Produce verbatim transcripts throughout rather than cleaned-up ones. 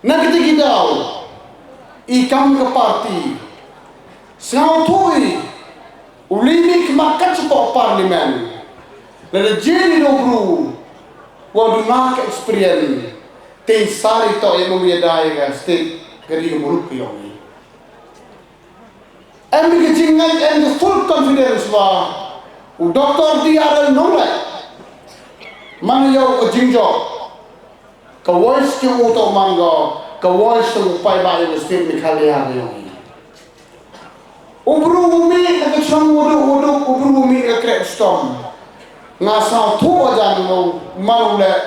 Na kita ki daw i kam ka party sngewthuh i u lei mih khmat kat shapoh parliament. Lada jin i u bru wa duna ka experience, te i sari to i mung ya dai ka state ka ri ka muluk ka yong i. Em ka jingngeit, em ka full confidence ba u Doctor D R L Nonglait man ïa u ka jingjop, ka voice ki u to man ko, ka voice to u paidbah ïa u state Meghalaya ka yong i. U bru u mih na ka chong u duk u duk, u bru u mih na ka krek stom. Nga sngewthuh ajan u man u leh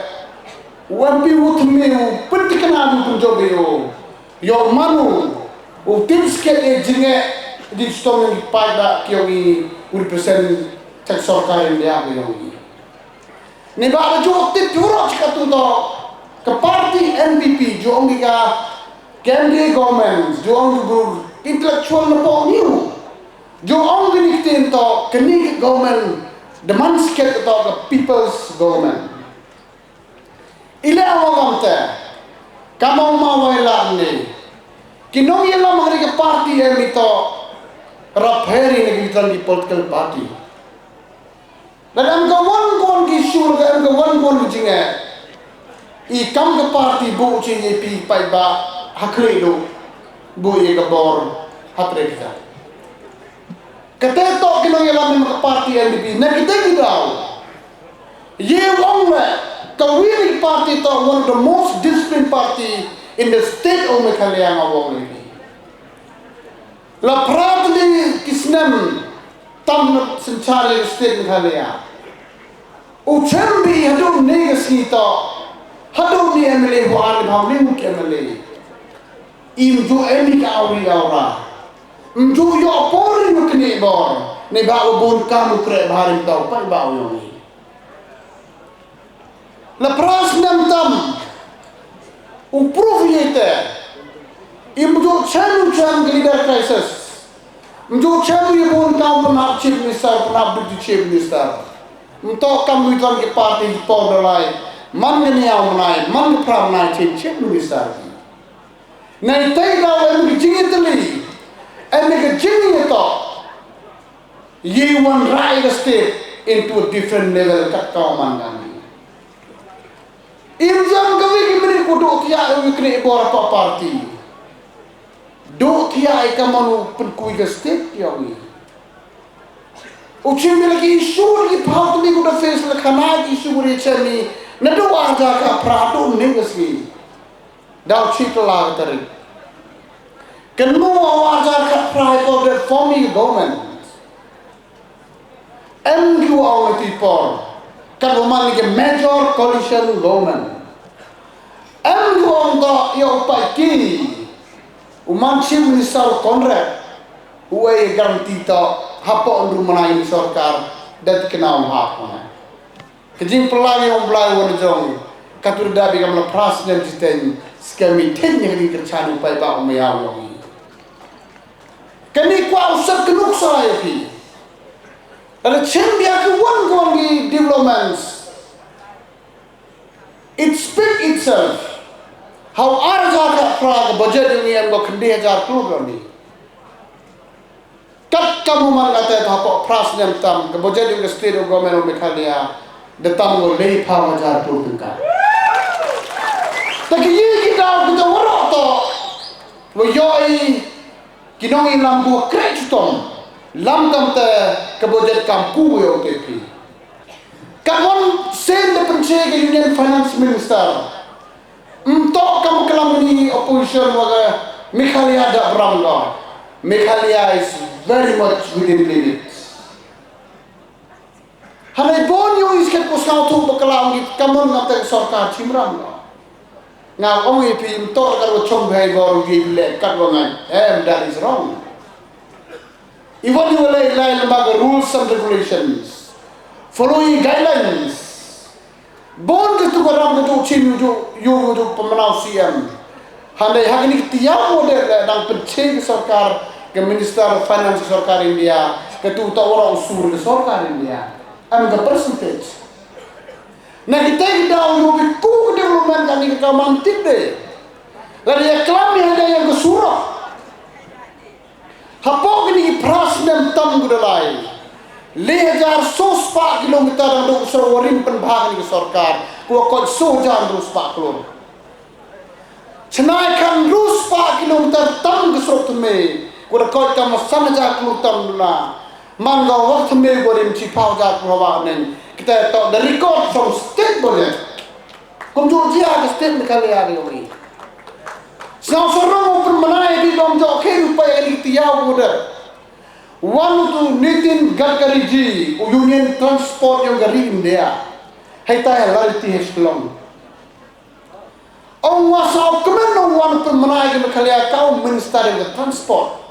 u M P u thymmai u pyntikna u pynjop ïa u. Ïoh man u u tip skhet ïa jingeh jingstom ïa ki paidbah ki yong i, u represent ka sorkar India ki yong i. Ni ba la ju tip ju ro chika tu to ka party N P P ju ong ki ka K M D A government ju ong ju bru intellectual na po niu. Ju ong ki ni ktien to ka ni government demand skhet to ka people's government. Ile awang te ka mong ma wai la ni ki nong ïalam ha ka party em i to rap heri na ki tang ki political party. Dan em ka wan kon ki sur ka em ka wan kon ki jinge i kam ka party bu chi ye pi pai ba hakri lu bu ye ka bor hatre kita. Kata to ki nong ïalam ka party N D P na kita ki daw. Ye wong le ka wi party to one of the most disciplined party in the state of Meghalaya nga wong le. La pratli ki snem tam synchar le state Meghalaya. U chem bi hadu ne ka sngi to hadu ne M L A hu an bham ne ka M L A. Im ju em ka awri awra. Mju ïoh por ïoh kini bor ni ba u bun kam u kre bharim tau pai ba u yong i. La pras nem tam u proof ye te. Im ju chen u chen ka leader crisis. Mju chen u bun kam pernah chief minister pernah deputy chief minister. Mto kam u tang ki party ki por dalai man ka niaw menai man ka pram nai chief chief minister. Nai tai daw em ka jingïatylli em ka jingïatoh. Ye wan rai ka state into a different level kat ka man kami. Im jam ka wi ki minit ku duk tiak wi kri bor pa party. Duk tiak i ka manu penkui ka state tiak wi. U chim bila ki isu ki pau tu mi ku da face la khana ki isu ri chemi. Na duk arja ka pra duk ning ka state. Daw chi kylla ka tarik. Kynmaw arhajar khatphra ko de form i government. Em ki wa ong ti por ka government ki major coalition government. Em ki wa ong to ïa u Paiki u man chief minister Conrad u ai guarantee to hapoh ynru mynai sorkar da tikna u hap. Ka jingpyllait ïa u Blai wan jong ka tur da bi kam la pras nem jiteng skemi ten ïa ka jingkyrchan u paidbah u maya u long. Kani kwa u sat ka nuksa ïa phi. Ka la chem bia ka wan ka wan ki developments. It speak itself. How arja ka pra ka budget ïa ngi em ko khyndai hajar klur ni. Kat ka muman kata ta hapoh phra snem tam ka budget ïa ka state of government of Meghalaya da tam ko lei phaw hajar klur tyngka. Ta ki yi ki daw kita warok to wa yoi ki nong i lam ko krek chutom lam tam ta ka budget kam ku yo te ki. Ka mon sen da pynche ka Union Finance Minister. Mtok kam klam ni opposition wa ka Meghalaya da bram ka. Meghalaya is very much within limits. Hanai bon yung is ket ko sngau tu bakla ngi kamon ngam tak sorkar chimram ka. Nga ong i pi mtok kar wa chong bhai bor ngi le kat wa ngai. Em, that is wrong. Even you like like about the rules and regulations. Follow the guidelines. Bon ka tu ka ram ka tu chin yu yu yu pemanaw C M. Handai ha kini tiap mo de dang penche ka sorkar ka minister of finance ka sorkar India ka tu ta ora usur ka sorkar India. Am ka percentage. Na kita kita yu bi ku development kani ka man tip de. Lada ïaklam ïa ka, ïa ka surok, hapoh kine ki phra snem tam ki da lai, le hajar sawspah kilometer dang duh sha u rim pynbha kane ka sorkar, ko koit sawhajar hynriew spah klur. Chennai khan hynriew spah kilometer tam ka surok thymmai, ko da koit kam san hajar klur tam duna. Man ka wah thymmai ko rim chiphaw hajar klur hawa neng. Kita to the record from state budget. Kumjuh jia ka state Meghalaya ka ïong i. Sngewsarong u pynmynai bi bym jok khie ruh pa ïa kane ka tiaw u da. Wan utu Nitin Gadkari ji, u Union Transport ïong ka ri India. Hei tai ha Lariti, ha Shillong. Ong wa sngewkmen ong wan u pynmynai ka Meghalaya ka u Minister ïong ka Transport.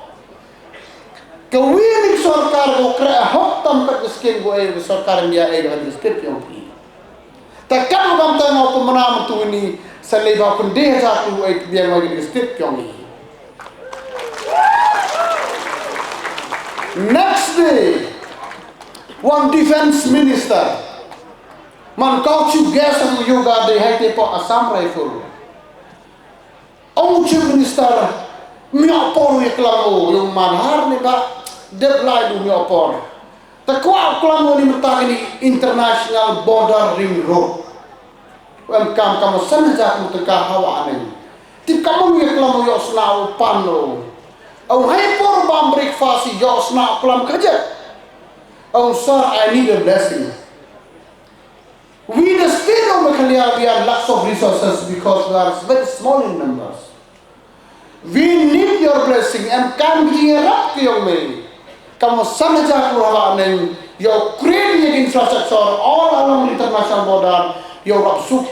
Ka wi ni ka sorkar ko kreh hok tam kat ka skim ko ai ka sorkar India ai ka state ïong phi. Ta kam kam ta nga u pynmynai mynta wi ni sa lei ba pynde hajar ko ai ka biang ai ka state ïong i. Next day, wan Defence Minister. Man ka u chief guest u yoga dei hai te po Assam Rifle. Ong u chief minister, mioh por ïa klam u, ïong man har ne ba dep lai du mioh por. Ta kwah u klam u ni mynta kini International Border Ring Road. Em kam kam san hajar u tengka hawa aneng. Tip kam ïa klam u ïoh sna u pan u. Ong hai por bam breakfast ïoh sna u klam ka jek. Ong sir, I need a blessing. We the state of Meghalaya, we are lacks of resources because we are very small in numbers. We need your blessing. Em kam ki ïarap ki ïong me. Kam san hajar klur hawa neng ïoh create ïa ki infrastructure all along international border ïoh rap suk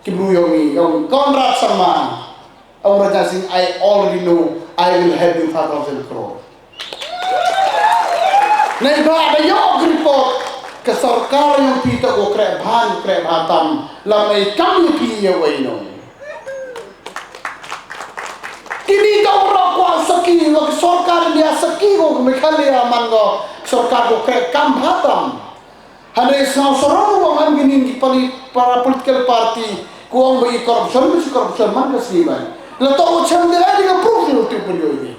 ki bru ïong i ïong Conrad Sangma. Ong Rajnath Singh, I already know, I will help you five thousand crore. Nei ba da ïoh ka report ka sorkar ïong phi ta ko kreh bha, kreh bha tam, lam ei kam ïa phi ïa wei no. Kini ta u rok wa saki, wa ka sorkar India saki, wa ka Meghalaya man ko sorkar ko kreh kam bha tam. Hynrei sngewsarong u ong em kini ki pali para political party, ko ong ba i corruption, ba i corruption man ka sngi ban. La to u chem de ai ka proof ni u tu pynjoi ni.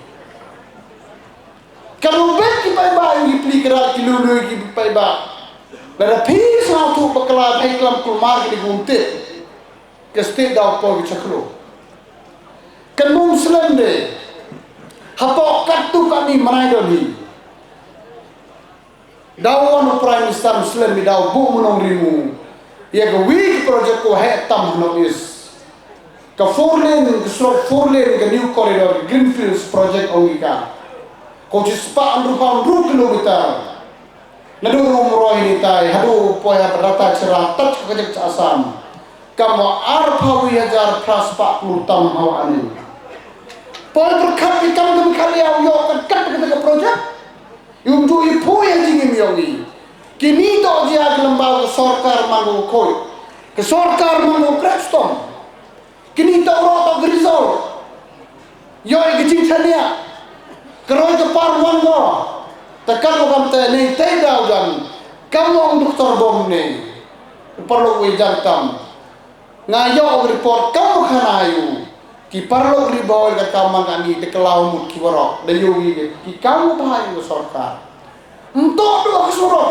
Ka lu bet ki paidbah ki pli krat ki lu lu ki paidbah. Lada phi sngewthuh bakla ba hei klam kulmar ki di kumtip. Ka state da u poi ki chaklo. Kan mum slem de. Hapoh katto katne mynai don hi. Da u wan u Prime Minister Muslim i da u buh mynno ri mu ïa ka wi ka project ko heh tam ha North East. Ka four lane, ka surok four lane, ka new corridor, ka Greenfields project ong i ka. Ko chispah hynriewphew hynriew kilometer. Naduh Umroi ni tai haduh poi ha Rata Chera, touch ka jaka Assam. Kam arphew wi hajar phra spah klur tam hawa ani. Poi pyrkhat ïa kam kam khali ïa u ïoh kat kat ka project. Ym ju ïa poi ha jingim ïong i. Kini to jia ki lyngba ka sorkar man ko khoi. Ka sorkar man ko krepstom. Kini to ro to ka result. Ïoh i ka jingchania. Ka roi ka par wan ko. Ta kan lo kam te nei te daw jan. Kam long doktor bom nei. Parlok wei jan tam. Nga ïoh report kam khana yu. Ki parlok ri bawal ka kam man ani de khlaw mut ki warok. Da yu wi ki kam bha yu sorkar. Nto do ka surok.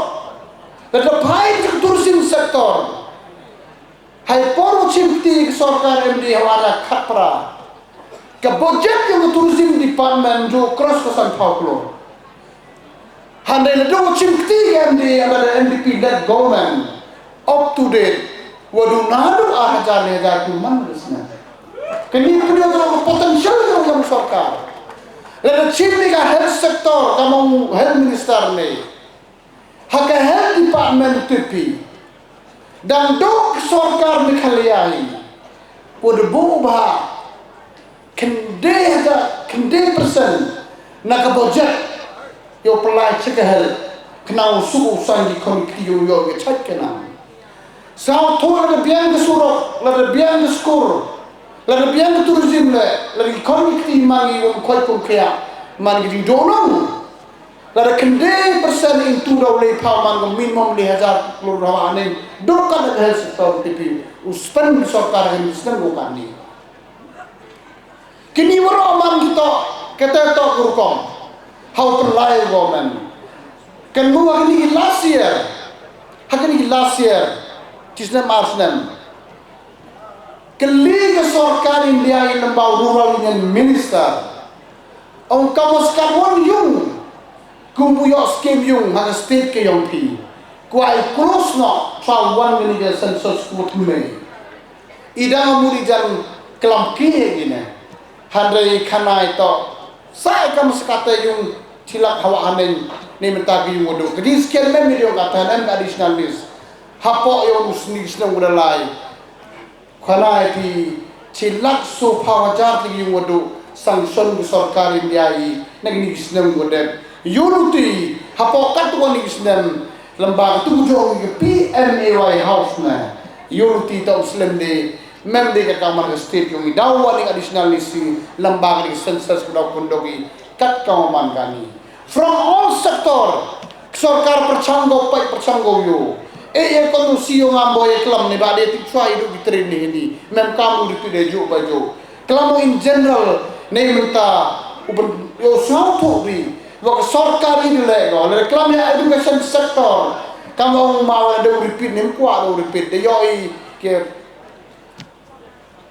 Ka da phai ka tourism sector. Hai por u chim kti ka sorkar M D A hawa na khatphra. Ka budget ïa ka tourism department ju cross ka sanphew klur. Hynrei naduh u chim kti ka M D A under the N D P led government up to date wa du naduh ar hajar ne hajar klur man ka snem. Kani pynïoh ka potential ka sorkar. Lada chim ni ka health sector ka mong health minister ne. Ha ka health department tipi. Dang dok sorkar Meghalaya hi. Ko da buh bha. Khyndai hajar, khyndai percent. Na ka budget. Ïoh pynlait sha ka health. Khnang u suk u san ki khon ki ïoh ïoh ka chait ka nang. Sngewthuh lada biang ka surok, lada biang ka skur. Lada biang ka tourism le, lada ki khon ki kti man ki wym khoi kum khia. Man ki ding doh nong. Lada khyndai percent into daw lei phaw man ko minimum le hajar klur rawa ne. Dok ka da health sector tipi. U spend sorkar ha ni snem ko kani. Kata toh ka rukom ha u pynlai u government. Kan mut ha kine ki last year, ha kine ki last year, shi snem ar snem, kylli ka sorkar India ïa u Rural Union Minister, ong ka mut skat wan yung, kum u ïoh skim yung ha ka state ka yong phi. Kwah ai close noh, sa wan kine ki census ku thymmai. I dang mut i jan klam ki ïa kine. Hynrei khana ito, sa ka mut skat te yung shi lak hawa haneng, ne mynta ki yung wadu. Ka jingskem mem ïa ka thanem ka additional list. Hapoh ïa u snem, snem u da lai. Khana ïa phi, shi lak sawphew hajar tylli ki yung wadu sanction ka sorkar India i na kine ki snem wa dep. Ïoh luti hapoh katto katne ki snem lem bad katu ka jong ka P M A Y house ne. Ïoh luti ta u slem de, mem de ka kamar ka state yong i daw wan i additional list lem bad ka census ka daw conduct i kat ka man kane. From all sector, sorkar pyrshang ko, pyrshang ko ïoh. E, e, kon u si ïoh ngam boi klam ne ba de tip shuwa i du ki train ne hindi. Mem kam u di pide ju ba ju. Klam in general ne mynta u ben ïoh sngewthuh bi. Wa ka sorkar i di le ko. Le klam ïa education sector. Kam u ma wa de u repeat ne kwah de u repeat. De ïoh i ke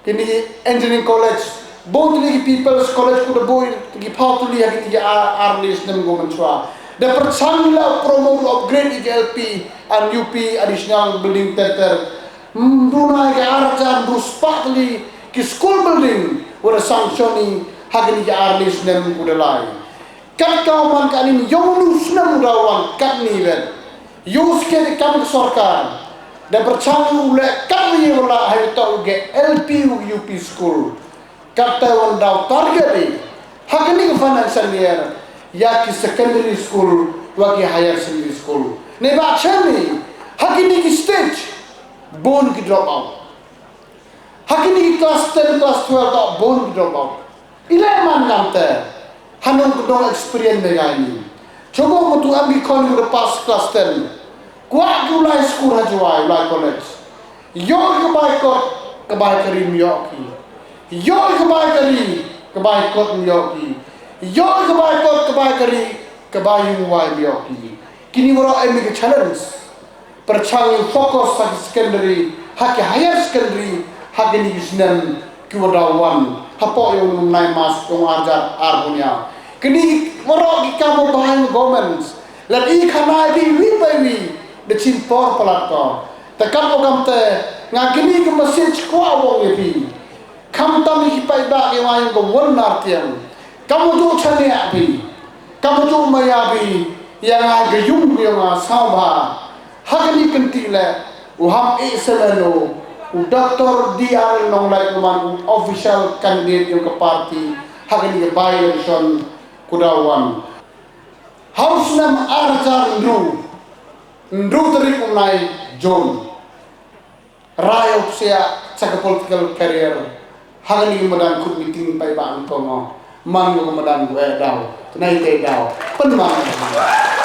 kine ki engineering college, bun tylli ki People's College, ku da bun tylli ki phew tylli ha kine ki ar, ar list nem go mynshuwa. Da pyrshang la promote, upgrade ïa ki L P and U P additional building ter ter. Mduna ki ar hajar mdu spah tylli ki school building wa da sanction i ha kine ki ar list nem ku da lai. Kat ka man kane, ïong nu snem u da wan katne vet. Ïoh sket i kam ka sorkar. Da pyrshang u leh katne ïa wala ha ïa to u ge L P u U P school. Kat te wan daw target i ha kane ka financial year ïa ki secondary school wa ki higher secondary school. Ne ba chen i ha kine ki stage bun ki drop out. Ha kine ki class ten, class twelve, ta bun ki drop out. I leh man ngam te. Hanung ka dong experience me ngai ni. Chobo mo tu am ki khon mo da pass class ten. Kwah ki u lai school ha Jowai, u lai college. Ïoh ka bai kot, ka bai kari mo ïoh ki. Ïoh ka bai kari, ka bai kot mo ïoh ki. Ïoh ka bai kot, ka bai kari, ka bai yung wai mo ïoh ki. Kine waroh em ki challenge. Pyrshang ïa focus ha ki secondary, ha ki higher secondary, ha kine ki snem ki wa daw wan. Hapoh ïa u nine March jong ar hajar arphew hynñiew. Kine waroh ki kam u behind governments. Lada i khana ïa phi wi pa wi, da chim por palat ko. Te kam u kam te, nga kine ki message kwah ong ïa phi. Khamtam ïa ki paidbah ki wa ïa ka Won Nartiang. Kam u ju chaniah phi. Kam u ju maya phi. Ïa nga ka yung ïa nga sngewbha. Ha kane ka kynti leh u ham eh selen u, u Doctor D R Nonglait u man u official candidate ïa ka party ha kane ka by-election ku da wan. Ha u snem ar hajar hynriew, hynriew tarik u bnai June. Rai u psiah sa ka political career. Ha kane ka madan khut meeting paidbah nyngkong. Man ka madan ku eh daw. Nai te daw. Pynman.